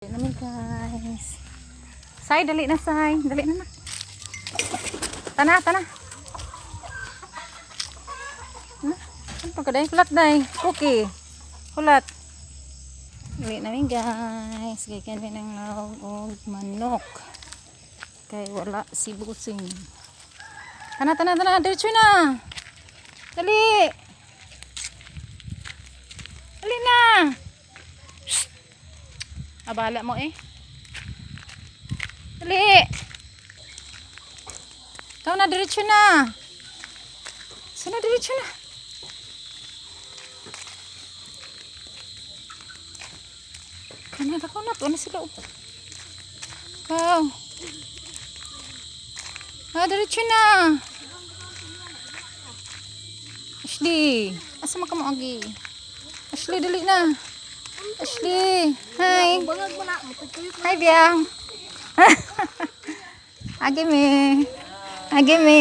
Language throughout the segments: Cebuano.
Dali na, guys. Say, dali na, Say. Dali na na. Tana, tana. Ha? Ano pa ka, day? Hulat, day. Cookie. Hulat. Dali na mi, guys. Gikan mi ng laog og manok. Kay wala si Busing. Tana, tana, tana. Diretso na. Dali. Dali na. Shh. Abala mo eh. Dali. Ikaw na, diretso na. Sana, diretso na. Kana ako na. Tuwa na sila. Oh. Wow. Ah, diretso na. Ashley. Asa man ka mo agi? Ashley, dali na. Ashley. Hi. Bangag mo na, mapagkuyot. Hi, Biang. Agi mi. Agi mi.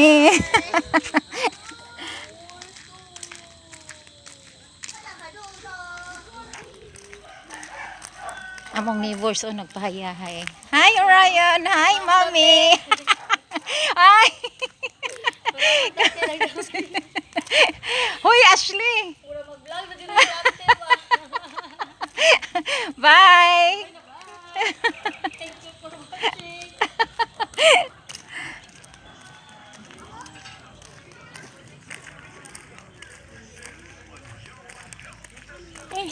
Among neighbors oh nagpahayahay. Hi, Orion. Hi, Mommy. Hi. Hoy, Ashley. Mura mag-vlog na din ang ate ba. Bye. Thank you for watching. Eh,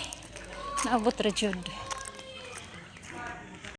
naabot ra jud.